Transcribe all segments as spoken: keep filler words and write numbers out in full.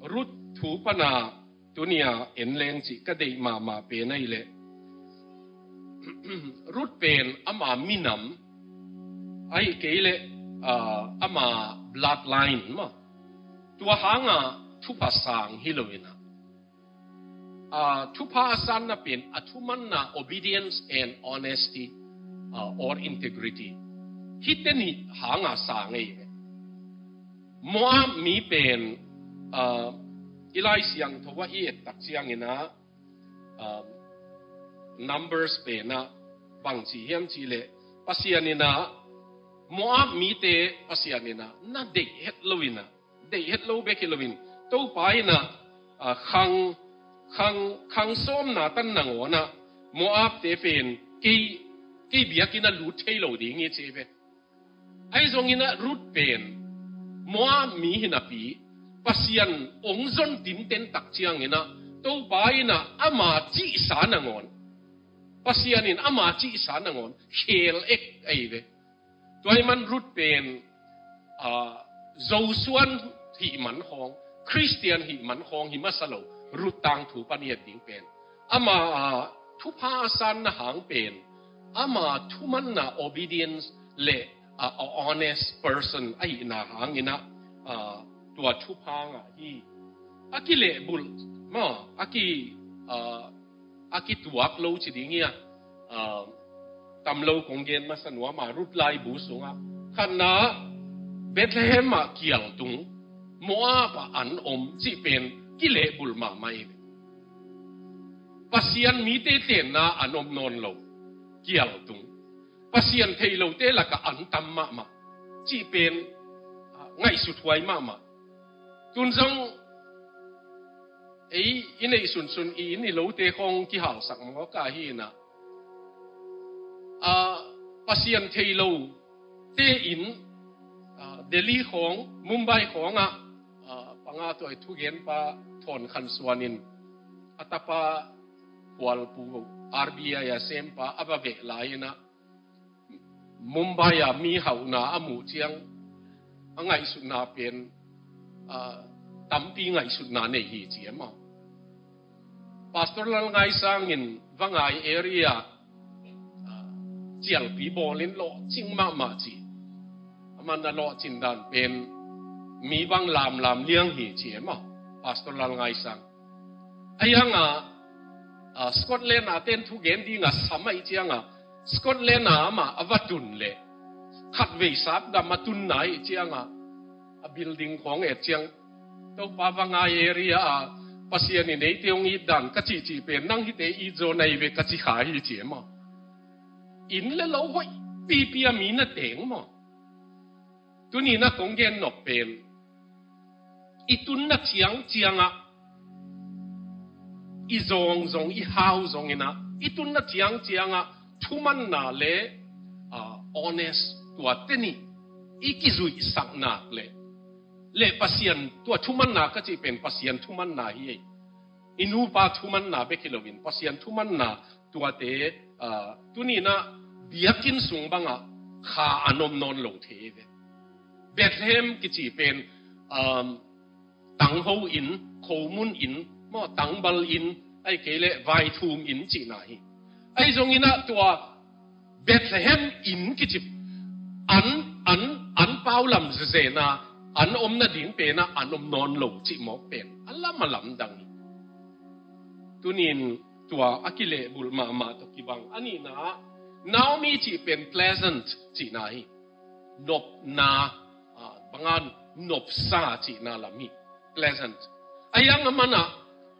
Ruth thu pana tunia en leng cih ka deih mahmah pen ahih leh, Ruth pen ama minam ahih kei leh, ah, ama bloodline maw, tua hanga thupha sang hi lo in ah, ah, thupha a sanna pen a thumanna obedience and honesty, ah, or integrity, hihte nih hanga sang ei ve. Moab mi pen, ah, i Lai Siangtho ah i et tak ciangin ah, ah, Numbers pen ah bang ci hiam cih leh, Pasian in ah Moab mite Pasian in ah na deih het lo in ah, deih het lo bek hi lo in, Topa in ah, ah, khang, khang, khang sawmna tan nangawn ah Moabte pen kei, kei biakinn ah lut thei lo ding hi ci ve. Ahi zongin ah Ruth pen Moab mi hi napi, Pasian ong zon tinten tak ciangin ah Topa in ah ama cihsa nangawn, Pasian in ama cihsa nangawn khel ek ahi ve. Tua ahih man Ruth pen, ah, Zosuan hih man khawng, Khristian hih man khawng hi masa lo, Ruth tangthu pan i et ding pen. Ama, ah, thupha a sanna hang pen, ama thumanna obedience le, ah, a honest person ahihna hangin ah, ah, tua thupha ngah hi. A kilehbulh maw, a ki, ah, a kituak lo ci ding hi a, ah, tam lo kong gen masa nuam a, Ruth laibu sungah khatna, Bethlehem ah kial tung, Moab ah an om cih pen kilehbulh mahmah hi. Pasian mite tenna an om nawn lo, kial tung. Pasian thei lote lakah an tam mahmah cih pen, ah, ngaihsut huai mahmah. Tun zong ei i neih sunsun i inn i lote khawng kihalsak mawk a hi in ah, ah, Pasian thei lote inn, ah, Delhi khawng, Mumbai khawngah, ah, panga tuai thugenpa Thawn Khan Suan in a tapa Khualpu R B I a sempa a va veh lai in ah, Mumbai ah mi hauhna a muh ciang a ngaihsutna pen, ah, tampi ngaihsutna nei hi ci e maw. Pastor Lal Ngai Sang in Vangai area, ah, cialpi bawlin lawhcing mahmah ci. Aman a lawhcin dan pen mi bang lamlam liang hi ci e maw, Pastor Lal Ngai Sang. A hiang a, ah, Scotland a ten thugen ding a sam ahih ciang a, Scotland a amah a va tun leh, khatvei sapgam a tunna ahih ciang a, a building khawng et ciang, Topa Vangai area a Pasian in eite hong it dan ka cihcih pen nang hihte it zaw na hi ve ka ci kha hi ci e maw. Inn le lo hoih pipi a mi na teng maw. Tuni in ah kong gen nop pen, i tunna ciangciang ah, i zawng zong, i hau zongin ah, i tunna ciangciang ah thumanna le, ah, honest, tuate nih i kizuihsak nak leh, le Pasian, tua thumanna ka cih pen Pasian thumanna hi ei. I nupa thumanna bek hi loin Pasian thumanna tuate, ah, tuni in ah biakinn sung bangah kha an om nawn lo thei ve. Bethlehem kici pen, um, tangho inn, khomun inn, maw, tangbal inn, ahih kei leh vaithum inn cihna hi. Ahi zongin ah tua Bethlehem inn kici an, an, an pau lam zezen a, an om nading pen ah an om nawn lo cih mawk pen a lam a lamdang hi. Tuni in tua a kilehbulh mahmah tawh kibang a nihna ah, Naomi cih pen pleasant cihna hi. Nopna, ah, bang a nopsa cihna lam hi. Pleasant. A hiang a man ah,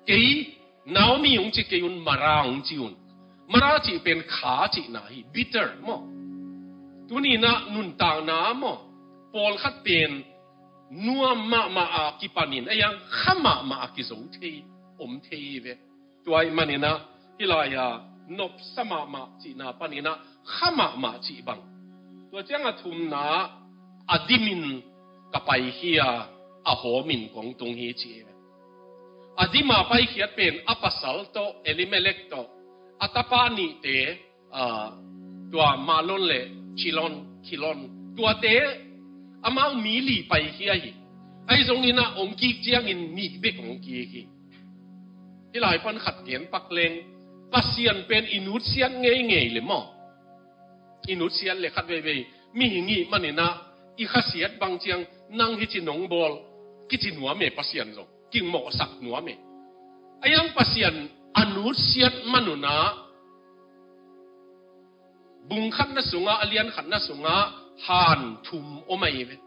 kei Naomi hong ci kei un, Mara hong ci un. Mara cih pen kha cihna hi, bitter maw. Tuni in ah nuntakna maw, pawlkhat pen nuam mahmah a kipanin, a hiang kha mahmah a kizo thei, om thei ve. Tua ahih manin ah, hih lai-a nopsa mahmah cihna panin ah kha mahmah cih bang. Tua ciang a thumna, a dimin ka paikhia, a hawmin kong tung hi ci hi. A dim a paikhiat pen a pasal tawh, Elimelek tawh, a tapa nihte, ah, tua Mahlon le Chilion, Kilion, tuate amau mi li paikhia hi. Ahi zongin ah hong kik ciangin nih bek hong kik hi. Hih lai pan khat gen pak leng, Pasian pen i nutsiat ngeingei le maw? I nutsiat le khat veivei mihing i hih manin ah i khasiat bang ciang nang hih ci nong bawl kici nuam e, Pasian zong kingmawhsak nuam e. Ahi hang Pasian a nutsiat man un ah bung khatna sungah, a lian khatna sungah han thum om ahi ve.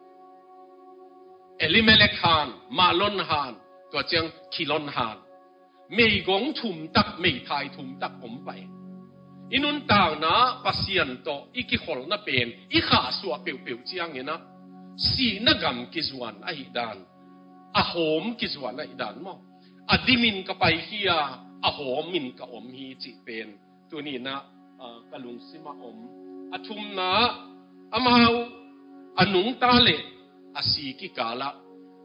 Elimelek han, Mahlon han, tua ciang Khilion han. Meigong thum tak, meithai thum tak om pah hi. I nuntakna Pasian tawh i kikholhna pen i khahsuah peuhpeuh ciangin ah sihna gam kizuan ahih dan, a hawm kizuan ahih dan maw? A dimin ka paikhia, a hawmin ka om hi cih pen tuni-in ah, ah, ka lungsimah om. A thumna, amau a nungta le a si kikalah,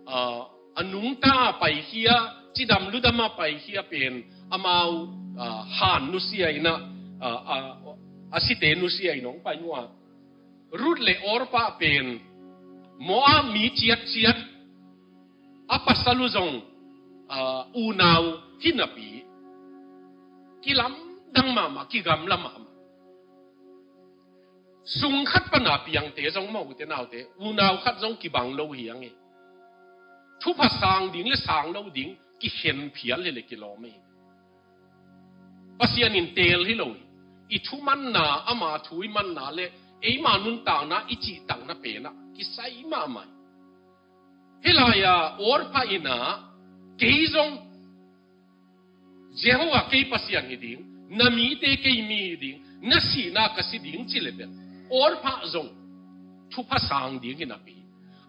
ah, a nungta a paikhia, cidam ludam a paikhia pen amau, ah, han nusia in ah, ah, ah, a site nusia in hong pai uh a. Ruth le Orpah pen Moab mi ciatciat, a pasal uh zong, ah, unau hi napi kilamdang mahmah, kigamla mahmah. Sung khat pana piangte zong maw, ute naute, unau khat zong kibang lo hi hang e. Thupha sang ding le sang lo ding kikhen phial hi le kilawm hi. Pasian in teel hi lo hi. I thumanna, ama thu i manna le eima nuntakna, i cihtakna pen ah kisai mahmah hi. Hih lai-ah Orpah in ah, kei zong Jehovah kei Pasian hi ding, na mite kei mi hi ding, na sihna ka si ding ci le bel, Orpah zong thupha sang ding hi napi,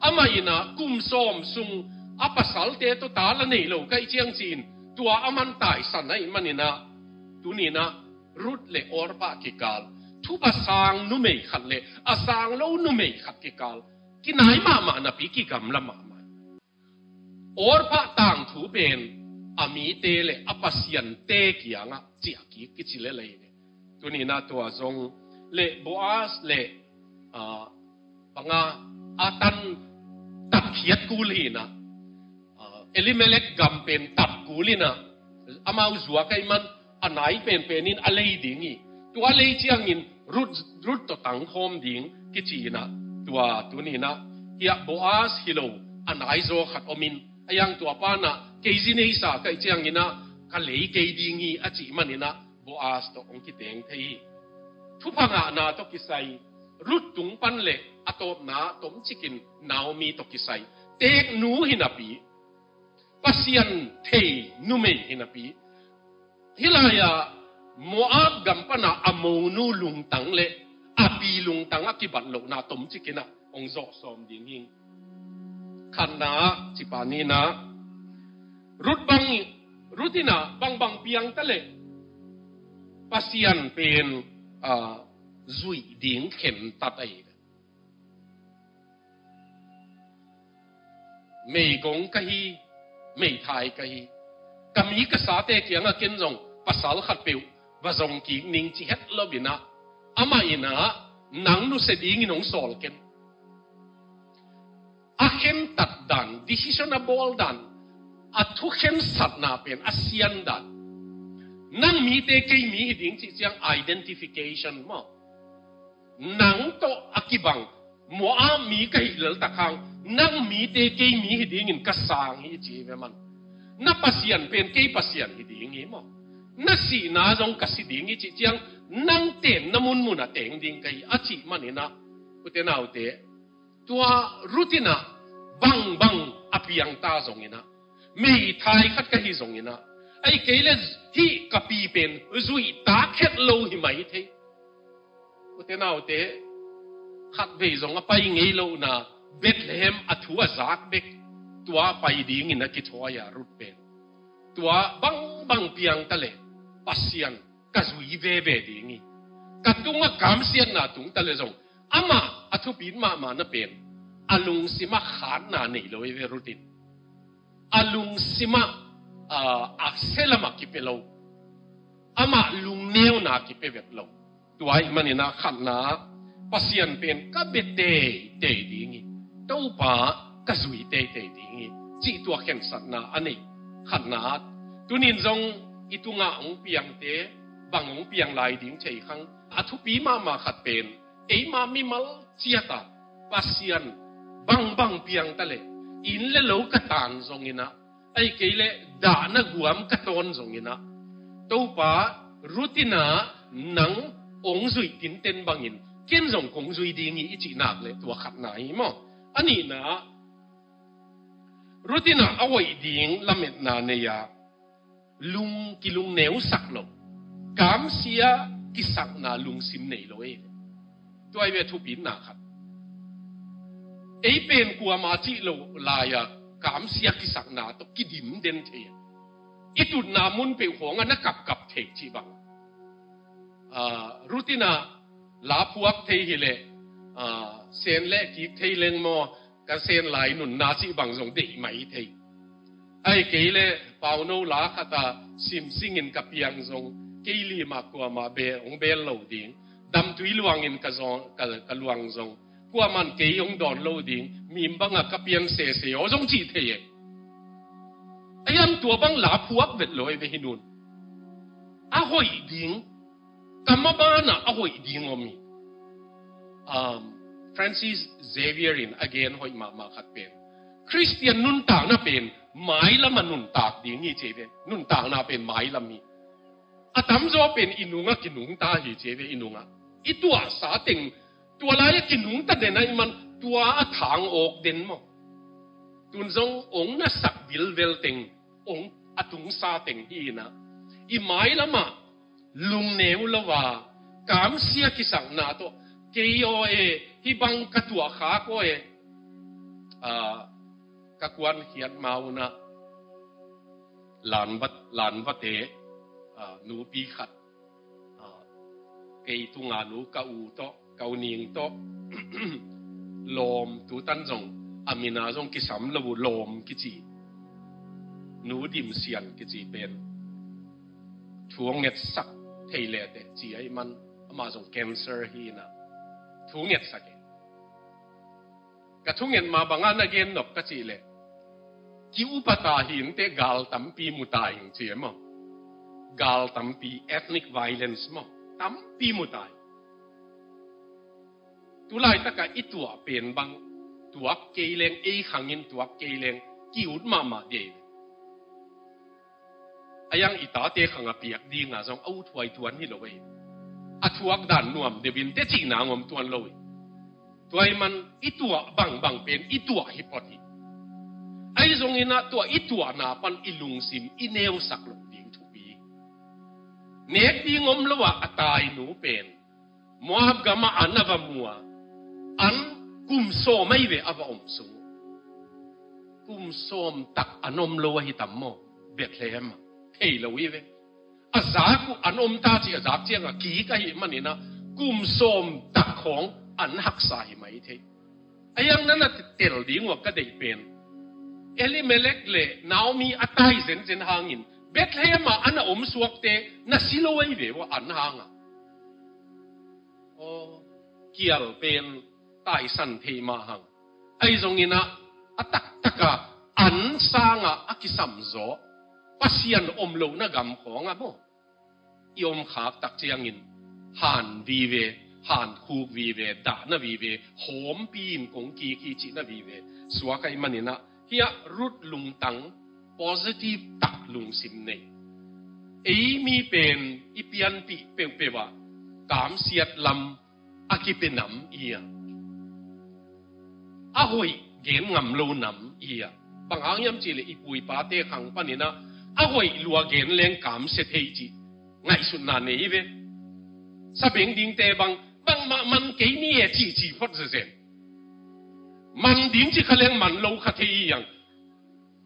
amah in ah kum sawm sung a pasalte tawh ta la nei lo ka hih ciang ci-in tua aman taisan ahih manin ah, tuni-in ah Ruth le Orpah kikal thupha sang numei khat le a sang lo numei khat kikal kinai mahmah napi kigamla mahmah. Orpah tangthu pen a mite le a pasiante kiangah ciah kik kici lel hi. Tuni-in ah tua zong le Boaz le, ah, banga a tan tapkhiat kul hi-in ah, ah, Elimelek gam pen tap kul in ah, amau zuak ahih man a nai penpen in a lei ding hi. Tua a lei ciangin Ruth, Ruth tawh tangkhawm ding kici-in ah, tua tuni-in ah hiah Boaz hi lo a naizaw khat om in, ahi hang tua pa in ah kei zi neisa ka hih ciangin ah ka lei kei ding hi a cih manin ah Boaz tawh hong kiteng thei hi. Thupha ngahna tawh kisai, Ruth tung pan le a tawpna tomcikin Naomi tawh kisai, teeknu hi napi, Pasian thei numei hi napi, hih lai-ah Moab gam pana a monu lungtang le a pi lungtang a kibat lohna tomcikin ah hong zawh sawm ding hi. Khatna, cipa nihna, Ruth bang, Ruth in ah bangbang piang ta le Pasian pen, ah, zuih ding khentat ahi. Meigong ka hi, meithai ka hi, ka mi ka sate kiangah ken zong pasal khatpeuh va zong kik ning ci het lo-in ah, amah in ah nang nusia dingin hong sawl ken. A khentat dan, decision a bawl dan, a thukhensatna pen a sian dan, nang mite kei mi hi ding cih ciang identification maw? Nang tawh a kibang, Moab mi ka hih lel tak hang nang mite kei mi hi dingin ka sang hi ci ve man. Na Pasian pen kei Pasian hi ding hi maw? Na sihna zong ka si ding hi cih ciang nang tenna munmun ah teng ding ka hi a cih manin ah, ute naute, tua Ruth in ah bangbang a piang ta zongin ah, meithai khat ka hi zongin ah, ahih kei le hih ka pi pen zuih tak het lo hi mai thei. Ute naute, khatvei zong a pai ngei lohna, Bethlehem a thu a zak bek, tua pai dingin a kithawi a Ruth pen. Tua bangbang piang ta le Pasian ka zui veve ding hi. Ka tungah kamsiatna tung ta le zong, amah a thupit mahmahna pen a lungsimah khatna nei lo hi ve Ruth in. A lungsimah, ah, a sia lamah kipia lo, amah lungneuna kipia vet lo. Tua ahih manin ah khatna, Pasian pen ka bia teitei ding hi. Topa, ka zui teitei ding hi, cih tua khensatna a neih khatna. Tunin zong i tungah hong piangte bang hong piang lai ding thei khang. A thupi mahmah khat pen, eima mimal ciatah Pasian bangbang piang ta leh, inn le lo ka tan zonginah, ahih kei leh dahna guam ka tawn zonginah, Topa, Ruth inah nang hong zuih tinten bangin ken zong kong zui ding hi, i cih nak leh tua khatna hi maw. A nihna, Ruth inah a hoih ding lametna nei-a, lung, kilungneusak lo, kamsia kisakna lungsim nei lo ei. Tua hi ve thupina khat. Ei pen kuama cih lo lai-a kamsia kisakna tawh kidim den thei a, i tutna mun peuh khawngah na kapkap thei cih bang. Ah, Ruth inah la phuak thei hileh, ah, sen le kik thei leng maw, ka sen lai nunna cih bang zong deih mai thei. Ahih kei leh pauno la khatah simsingin ka piang zong, kei limah kuamah be, hong bel lo ding. Damtui luangin ka zong, ka, ka luang zong, kuaman kei hong dawn lo ding, mim bangah ka piang sese aw zong cih thei e. A hiam tua bang la phuak vet lo e ve hi nun. A hoih ding, ka mabanah a hoih ding om hi. Um, Francis Xavier in a gen hoih mahmah khat pen, Khristian nuntakna pen mailamah nuntak ding hi ci ve. Nuntakna pen mailam hi. A tamzaw pen i nungah kinungta hi ci ve, i nungah. I tuahsa teng, tua lai-ah kinungta den ahih man tua a thang awk den maw. Tun zong hong nasak bilvel teng, hong a tungsa teng hi inah, i mailamah lungneu lo a, kamsia kisakna tawh, kei aw e, hih bang ka tuahkhak aw e, ah, ka kuankhiat ma unah lanvat, lanvate, ah, nupi khat, ah, kei tunga nu ka u tawh, ka u ning tawh, Lawm, tutan zong a mina zong kisam lo uh, Lawm kici, Nu Dim Sian kici pen thu hong ngetsak thei leteh ci ahih man, amah zong cancer hi inah thu ngetsak e. Ka thunget ma bangah na gen nop ka cih leh, ki-upa ta hi inteh, gal tampi mu ta ing ci e maw. Gal tampi, ethnic violence maw, tampi mu ta hi. Tulaitakah i tuah pen bang, tuak kei leng, ei khangin tuak kei leng, ki-ut mahmah dei. A hiang i tate khang a piak dinga zong a uthuai tuan hi lo ei. A thuak dan nuam deuhin teci nang om tuan lo ei. Tua ahih man i tuah bangbang pen i tuah hi phot hi. Ahi zonginah tua i tuahna pan i lungsim i neusak loh ding thupi. Nek ding om lo ah a tainu pen Moab gamah an a va mu a, an kum sawm ahi ve a va om sung. Kum sawm tak an om lo ahi tam maw? Bethlehem ah thei lo hi ve. A zak uh an om ta ci, a zak ciangah kik ahih maninah kum sawm tak khawng an haksa hi mai thei. A hiang na na tel ding uh ka deih pen, Elimelek le Naomi a tai zenzen hangin Bethlehem ah an a om suakte na si lo ahi ve uh an hangah. Aw, kial pen taisan thei mah hang. Ahi zonginah a taktakah an sangah a kisamzaw Pasian om lohna gam khawngah maw, i omkhak tak ciangin han vive, han khuk vive, dahna vive, hawmpi in kong kik hi cihna vive suak ahih maninah, hiah Ruth lungtang positive tak lungsim nei. Ei mi pen i pianpih peuhpeuh ah kamsiat lam a kipia nam i hi a, a hoih gen ngam lo nam i hi a. Bang hang hiam cihleh i pu i pate khang paninah a hoih lua gen leng kamsia thei cih ngaihsutna nei hi ve. Sabeng dingte bang, bangmah man kei ni e cihcih phot zezen. Man ding cih kha leng man lo kha thei hi hang.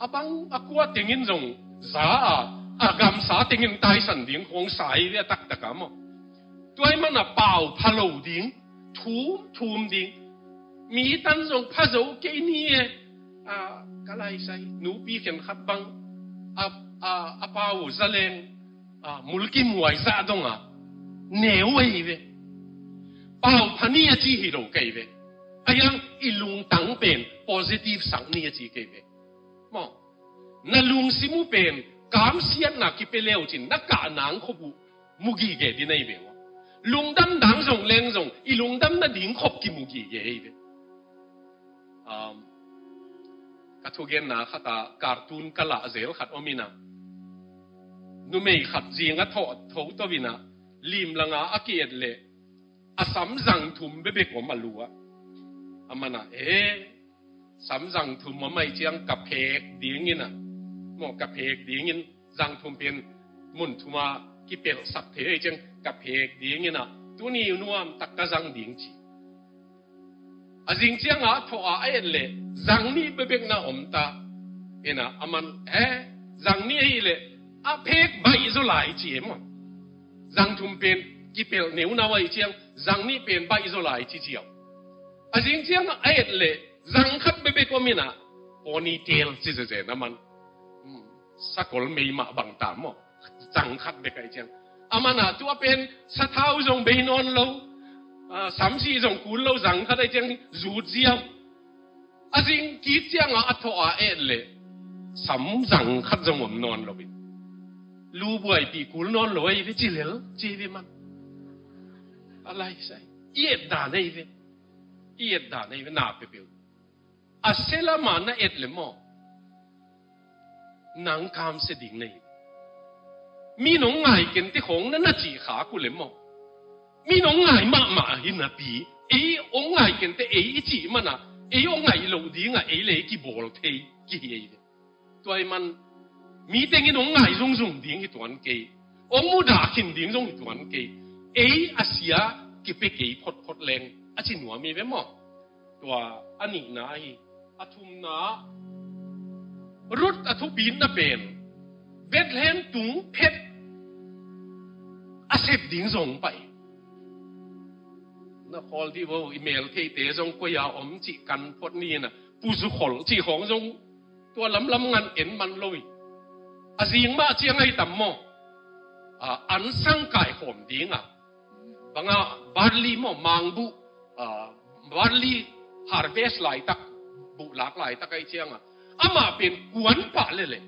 A bang a kua tengin zong za a, a gamsa tengin taisan ding khawng sa hi ve a taktakah maw. Tua ahih mana pau pha lo ding, thum thum ding. Mi tan zong pha zo kei ni e. A, ka laisai nupi khenkhat bang a, a, a pau zaleng, a, mulkimuai zah donga neu ahi ve. Pau pha ni a ci hi lo kei ve. A hiang i lungtang pen positive sak ni a ci kei ve. Maw, na lungsim uh pen kamsiatna kipia leucin na kah nang khop uh mu gige ding nei ve uh. Lungdam dang zong leng zong i lungdam nading khop kimu gige ei ve. Um, ka thugenna khat ah cartoon ka lah zel khat om in ah, numei khat zing a thawh tho to in ah, limlanga a ki-et leh a sam zang thum bebek om a lu ah. Aman ah, eh, sam zang thum om ahih ciang ka phek ding in ah, maw, ka phek ding in, zang thum pen mun thum ah kipelhsak thei ahih ciang ka phek ding in ah, tuni nuam tak ka zang ding ci. A zing ciang a thawh a a et leh zang nih bebek na om ta in ah, aman, eh, zang nih ahih leh a phek baih zaw lai ci e maw. Zang thum pen kipelh neunau ahih ciang zang nih pen baih zaw lai ci ci uh. A zing ciang a et leh zang khat bebek om in ah, ponytail ci zezen aman. Hmm, sakol mei mah bang ta maw. Zang khat bek ahih ciang, aman ah tua pen sathau zong bei nawn lo, ah, samsi zong kul lo, zang khat ahih ciang zut ziau. A zing kik ciang a a thawh a et leh sam zang khat zong om nawn lo in, lu buaipih kul nawn lo ahi ve ci lel ci ve man. A lai sai, i et dan ahi ve. I et dan ahi ve, na peuhpeuh. A sia lam ah na et leh maw, nang kamsia ding nei. Mi nong ngai kente khawng na na cih khak uh leh maw, mi nong ngai mahmah ahi napi, ei hong ngai kente ei i cih man ah, ei hong ngaih loh ding ah ei leh ei kibawl thei kihi ei ve. Tua ahih man, mi teng in hong ngai zungzung ding hi tuan kei, hong mudah khin ding zong hi tuan kei. Ei a sia kipia kei photphot leng a ci nuam hi ve maw. Tua a nihna hi. A thumna, Ruth a thupitna pen Bethlehem tung phet a sep ding zong pai. Na khawl dih vo, i mel theite zong koi a om cih kan phot ni in ah, Pu Zu Khol cih khawng zong tua lamlam ngan en man lo hi. A zing mah ciang ahi tam maw, ah, an sang kaikhawm ding ah, bang ah, barley maw, mangbuh, ah, barley harvest laitak, buhlak laitak ahih ciang ah, amah pen kuan pah leh leh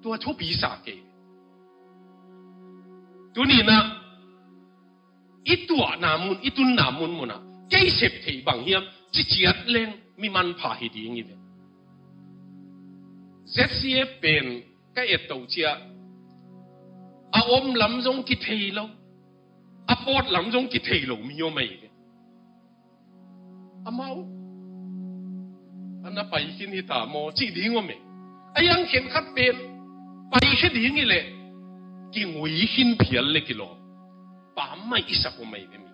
tua thupi sa kei. Tuni in ah i tuahna mun, i tunna munmun ah kei sep theih bang hiam ci ciat leng mi manpha hi ding hi ve. Z C F pen ka et toh ciang, a om lam zong kithei lo, a pawt lam zong kithei lo mi om ahi ve. Amau a na pai khin hi ta maw cih ding om e. A hiang khenkhat pen pai khe ding hi leh kingui khin phial leh kilawm, pammaih i sak om ahi ve mi.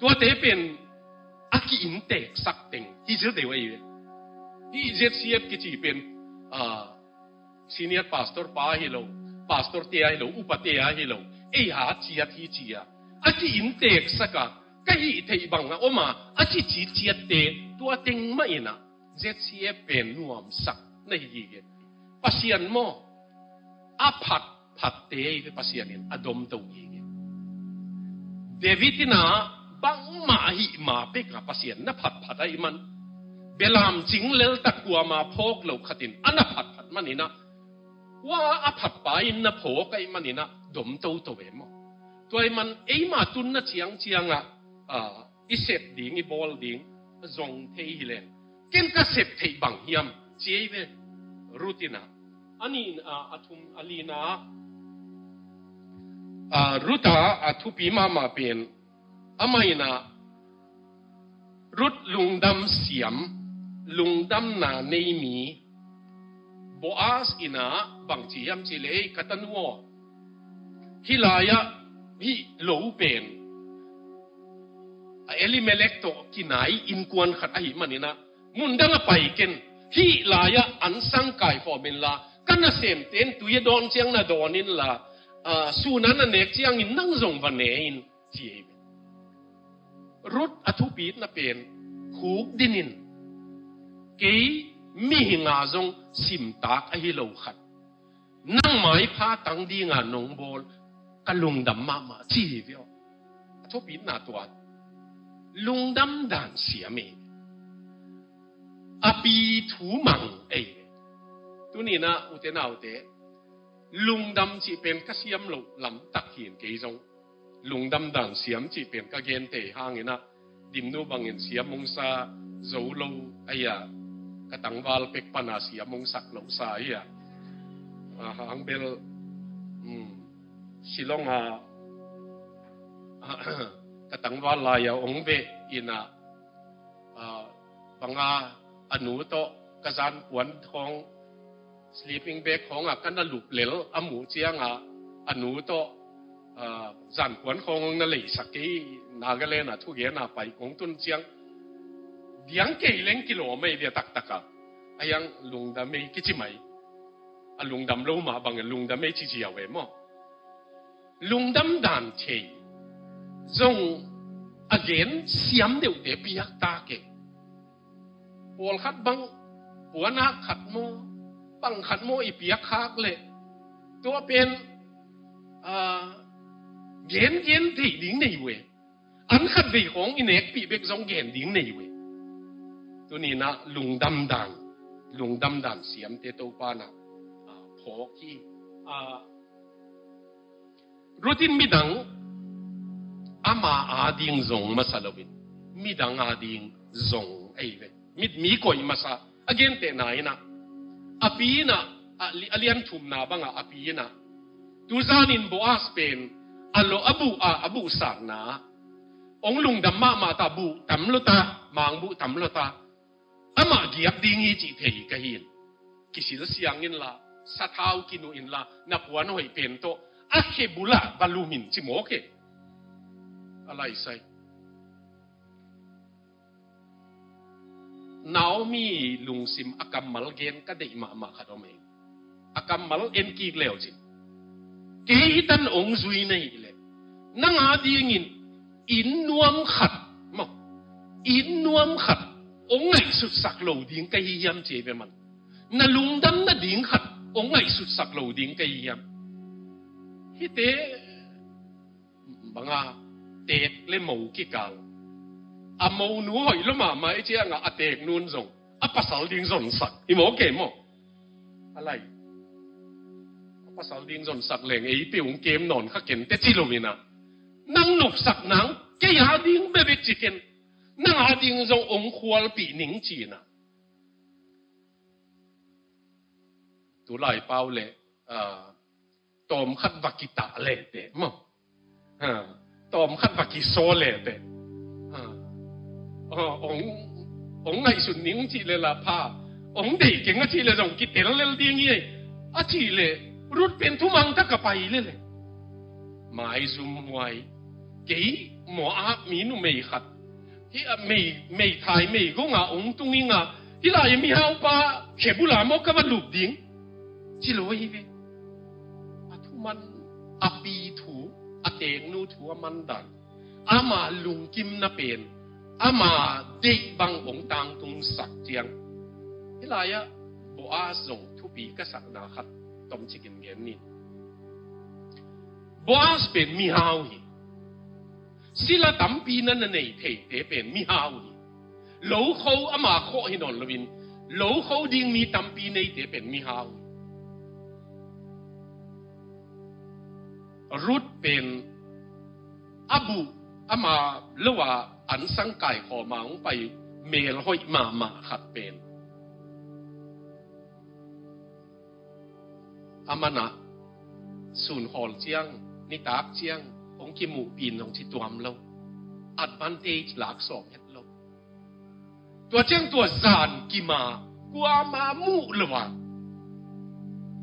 Tuate pen a ki-innteeksak teng hi zil deuh ahi ve. Hih Z C F kici pen, ah, senior pastor pa hi lo, pastor te ahi lo, upa te ahi lo, ei a ciat hi ci a, a ki-innteeksak a, ka hih theih bang a om a, a ci ciciatte, tua teng mah in ah Z C F pen nuamsak na hi gige. Pasian maw, a phatphatte hi ve, Pasian in a domto hi ve. David in ah bangmah ahih ma pek a Pasian na phatphat ahih man, belam cing leltak kuama phawk lo khat in a na phatphat man in ah, hua a phatpa in na phawk ahih man in ah domtoto ve maw. Tua ahih man eima tunna ciangciang ah, ah, i sep ding, i bawl ding zong thei hi leh, ken ka sep theih bang hiam ci ei ve. Ruth in ah, a nih, ah, a thum, a lina, ah, Ruth a, a thupi mahmah pen, amah in ah Ruth lungdam siam, lungdamna nei mi, Boaz in ah bang ci hiam cih leh, ei ka tanu aw, hih lai-ah hih lo pen a Elimelek tawh kinai innkuan khat ahih man in ah, mun dang ah pai ken, hih lai-ah an sang kaikhawm inla, ka nasemte in tui a dawn ciang na dawn inla, ah, sun a na nek ciangin nang zong va ne in, ci ei ve. Ruth a thupitna pen khukdin in, kei mihing a zong simtak ahi lo khat, nang maipha tang ding a nong bawl, ka lungdam mahmah ci hi ve aw. A thupitna tua. Lungdam dan siam ei ve. A pi thu mang ei ve. Tuni-in ah ute naute, lungdam cih pen ka siam loh lamtak hi-in kei zong lungdam dan siam cih pen ka gen thei hangin ah, Dimnu bangin siam hong sa zo lo, ahi a, ka tangval pek pana siam hong sak loh sa hi a. Ah, hang bel, um, Shillong a, ka tangval lai-a hong veh in ah, ah, bang a, a nu tawh ka zankuan khawng, sleeping bag khawngah ka na lup lel a muh ciangah, a nu tawh, ah, zankuan khawng hong na leisak kei, Nagaland ah thugen a pai kong tun ciang, diang kei leng kilawm ei ve a taktak a. A hiang lungdam ei kici mai. A lungdam lo mah bangin lungdam ei ci ziau ei maw. Lungdam dan thei zong a gen siam deuhte piak ta kei. Pawlkhat bang puanak khat maw, bang khat maw i piak khak leh, tua pen, ah, gen gen thei ding nei uh e. An khat vei khawng i nekpih bek zong gen ding nei uh e. Tuni-in ah lungdam dan, lungdam dan siamte Topa in ah, ah, phawk hi. Ah, Ruth in midang ama ading zong masa loin, midang ading zong ei ve. Mi, mi koih masa, a gentehna in ah, a pi in ah, a li-, a lian thumna bangah a pi in ah, tu zanin Boaz pen a lo a buh a, a buh sakna, hong lungdam mahmah ta, buh tam lo ta, mang buh tam lo ta. Amah giak ding hi cih thei ka hi in. Kisil siang inla, sathau kinuh inla, na puan hoih pen tawh a khe bulah va lum in ci mawk e. A laisai. Naomi lungsim a kammal gen ka deih mahmah khat om e. A kammal en kik leu cin. Kei hi tan hong zui na hih leh, nang adingin inn nuam khat, maw, inn nuam khat hong ngaihsutsak lo ding ka hi hiam ci ei ve man. Na lungdam nading khat hong ngaihsutsak lo ding ka hi hiam. Hihte bang a, teek le mo kikal. A monu hoih lo mahmah i ciangah a teeknu in zong a pasal ding zonsak. Hi maw, kei maw? A lai. A pasal ding zonsak leng ei peuh hong kem nawn kha ken teh ci lo in ah, nang nopsak nang kei ading bekbek ci ken. Nang ading zong hong khualpih ning ci in ah. Tulai pau leh, ah, tawmkhat va kitah leh teh, maw. Ha, tawmkhat va kisaw leh teh. Ha. Ah, hong, hong ngaihsut ning cih leh la pha. Hong deih keng a cih leh zong kitel lel ding hi ei. A cih leh, Ruth pen thumang tak a pai lel e. Maizum huai. Kei Moab mi numei khat. Hih a mei, meithai meigong a hong tung ing a, hih lai mihaupa khe bula maw ka va lup ding. Ci lo hi ve. A thu man, a pi thu, a teeknu thu a man dan. Ama lungkimna pen, ama deih bang hong tangtungsak ciang. Hih lai-ah Boaz zong thupi ka sakna khat tomcik in gen ni. Boaz pen mihau hi. Sila tampi na na nei theite pen mihau hi. Lokho ama khawh hi nawn loin, lokho ding mi tampi neite pen mihau hi. Ruth pen a buh ama lo a ansang kaikhawm a hong pai mel hoih mahmah khat pen. A man ah sun khawl ciang, nitak ciang hong kimuhpih in hong ci tuam lo. Advantage lak sawm het lo. Tua ciang tua zan kim a kuama muh lo a,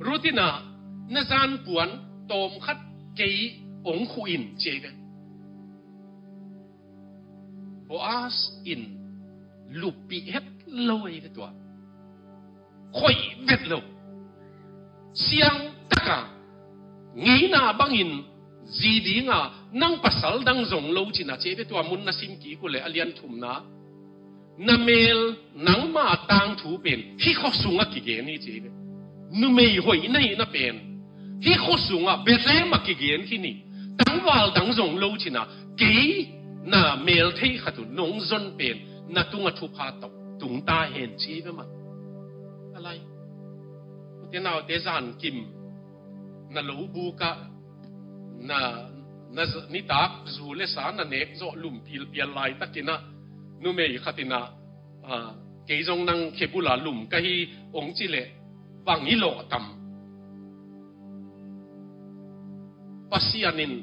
Ruth in ah na zanpuan tawmkhat kei hong khuh in ci ei ve. Boaz in luppih het lo ei ve tua. Khoih vet lo. Siang tak a ngeina bangin zi ding a, nang pasal dang zong lo ci-in ah ci ei ve. Tua mun na sim kik uh leh a lian thumna, na mel nangma tangthu pen hih khua sungah kigen hi ci ei ve. Numei hoih na hihna pen hih khua sungah Bethlehem ah kigen khin hi. Tangval dang zong lo ci-in ah, kei na mel thei khat uh nong zon pen na tungah thupha tawh tung ta hen ci ei ve man. A lai. U te nau te, zankim na lo buk ah na, na z-, nitak zu le sa na nek zawh lum pilpial laitakin ah numei khat in ah, ah, kei zong nang khebul ah lum ka hi ong ci leh bang i lawh tam. Pasian in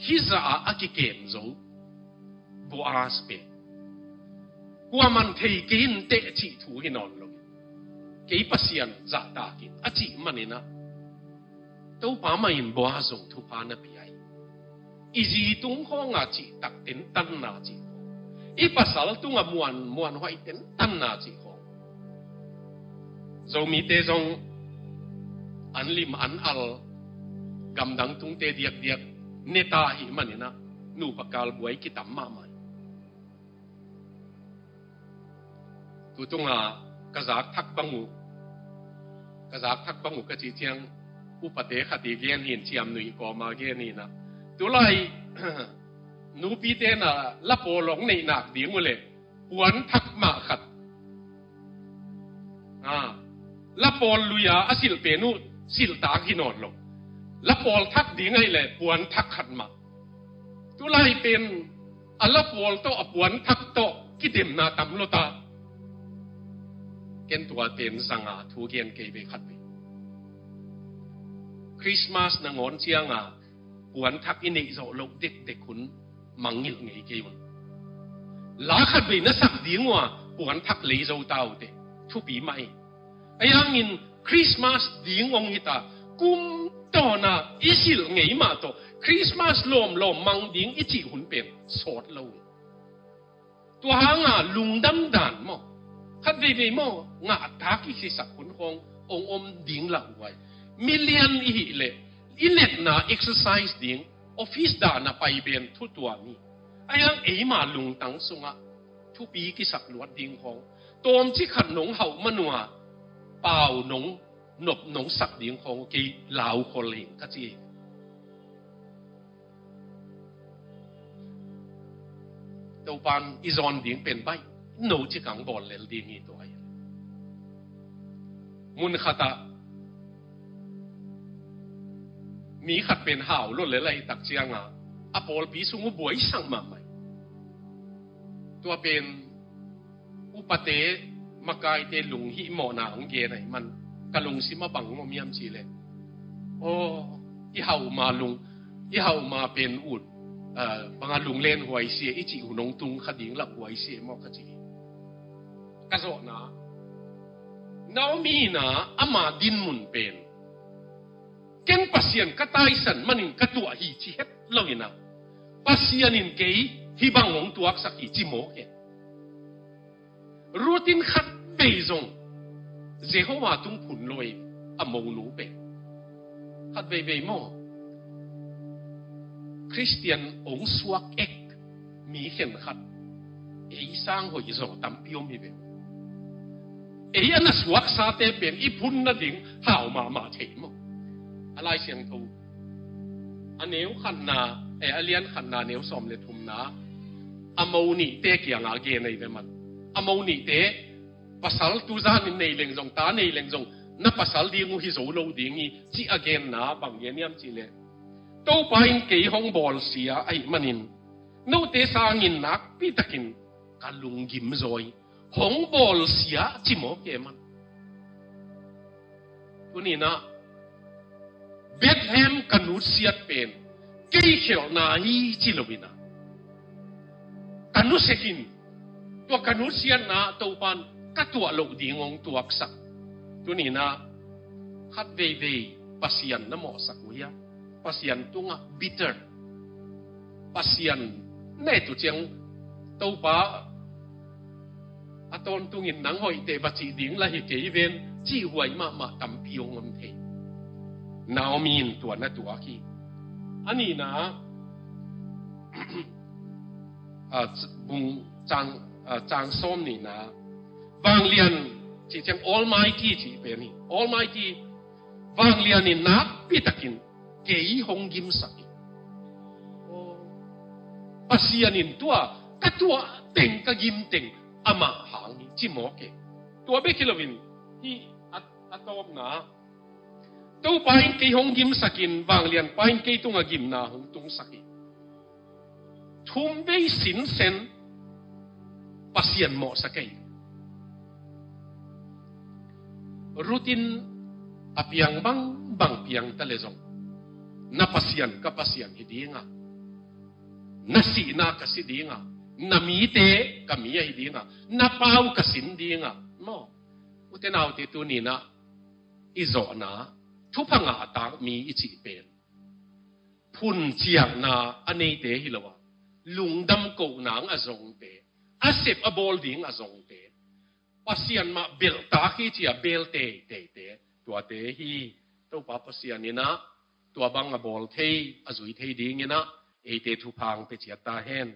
hih zah ah a kikem zo Boaz pen kuaman thei kei in teh cih thu hi nawn lo. Kei Pasian zahtak ing a cih manin ah Topa mah in Boaz zong thupha na pia hi. I zi tung khawng a cih tak tentanna cih khawng, i pasal tungah muanmuan huai tentanna cih khawng. Zomite zong an lim an al, gamdang tungte diakdiak ne ta ahih manin ah nupa kal buai kitam mahmah hi. Tu tungah ka zak thak bang uh, ka zak thak bang uh ka cih ciang upate khat i gen hi in, Ciam Nui kawm a gen hi in ah, tulai nupite na la pawl hong neih nak ding uh leh puan thak mah khat. Ah, la pawl lui a a silh pen uh silhtak hi nawn lo. La pawl thak ding ahih leh puan thak khat mah. Tulai pen a la pawl tawh a puan thak tawh kidemna tam lo ta. Ken tua pen zang a thu gen kei ve khat ve. Christmas nangawn ciang a puan thak i neih zawh loh dekdek hun mangngilh ngei kei un. La khat vei na sak ding uh a puan thak lei zo ta uh teh thupi mah hi. Ahi hangin Christmas ding hong hi ta, kum tawn a i silh ngei mah tawh Christmas lawmlawm mang ding i cih hun pen sawt lo hi. Tua hang a lungdam dan maw, khat veivei maw, ngahtak i sisak hun khawng hong om ding lauhuai. Mi lian i hih leh i letna exercise ding, office dan a pai ben thu tuam hi. Ahi hang eima lungtang sungah thupi kisak luat ding khawng, tawmcik khat nong hauh man uh a pau nong nop nong sak ding khawng kei lau khol ing ka ci hi. Topan i zawn ding pen baih no ci kang bawl lel ding hi tua hi. Mun khat ah mi khat pen hau lo lel ahih tak ciang a, a pawlpi sung uh buaisak mahmah hi. Tua pen upate, makaite lunghihmawhna hong gen ahih man ka lungsim ah bang om hiam cih leh, aw, i hauh ma lung, i hauh ma pen ut, ah, bang a lunglen huai si e, i cih hun hong tung kha ding lauhuai si e maw ka ci hi. Ka zawhna, Naomi in ah ama dinmun pen ken Pasian ka taisan manin ka tuah hi ci het lo in ah, Pasian in kei hih bang hong tuaksak hi ci mawk hi. Ruth in khat vei zong Jehovah tung phun lo hi, a monu pen. Khat veivei maw, Khristian hong suak ek mi khenkhat ei sang hoih zaw tampi om hi ve. Ei a na suaksate pen i phun nading hau mahmah thei maw. A Lai Siangtho a neu khatna, eh, a lian khatna neu sawm le thumna, a mo nihte kiangah gen ahi ve man. A mo nihte, pasal tu zanin nei leng zong, ta nei leng zong, na pasal ding uh hi zo lo ding hi, ci a genna bang gen hiam cih leh, Topa in kei hong bawlsia ahih manin note sangin nakpi takin ka lunggim zaw hi. Hong bawlsia ci mawk e man. Tuni-in ah Bethlehem ka nutsiat pen kei khelhna hi ci lo-in ah, ka nusia in, tua ka nutsiatna Topan ka tuah loh ding hong tuaksak. Tuni-in ah khat veivei Pasian na mawhsak uh hia? Pasian tungah bitter, Pasian na et uh ciang, Topa, a tawntungin nang hoih teh va cih ding lah hi kei ven, cih huai mahmah tampi hong om thei. Naomi in tua na tuak hi. A nihna, a, bung cang, a, cang sawm nihna, vanglian cih ciang Almighty cih pen hi. Almighty, vanglian in nakpi takin kei hong gimsak hi. Pasian in tua ka tuah teng, ka gim teng amah hang hi, ci mawk e. Tua bek hi loin, hi a, a tawpna, Topa in kei hong gimsakin, vanglianpa in kei tungah gimna hong tungsak hi. Thum vei sinsen Pasian mawhsak ei. Ruth in a piang bangbang piang ta le zong, na Pasian ka Pasian hi dinga, na sihna ka si dinga, na mite ka mi ahi dinga, na pau ka sin dinga. Maw, ute naute, tuninah i zawhna thupha ngah a tak mi i cih pen phun ciakna a neite hi lo a, lungdam kohna a zongte, a sep a bawl ding a zongte, Pasian mah belhtak hi ci a bel teiteite, tuate hi. Topa Pasian inah tua bang a bawl thei, a zui thei dinginah eite thupha hong pia ciat ta hen.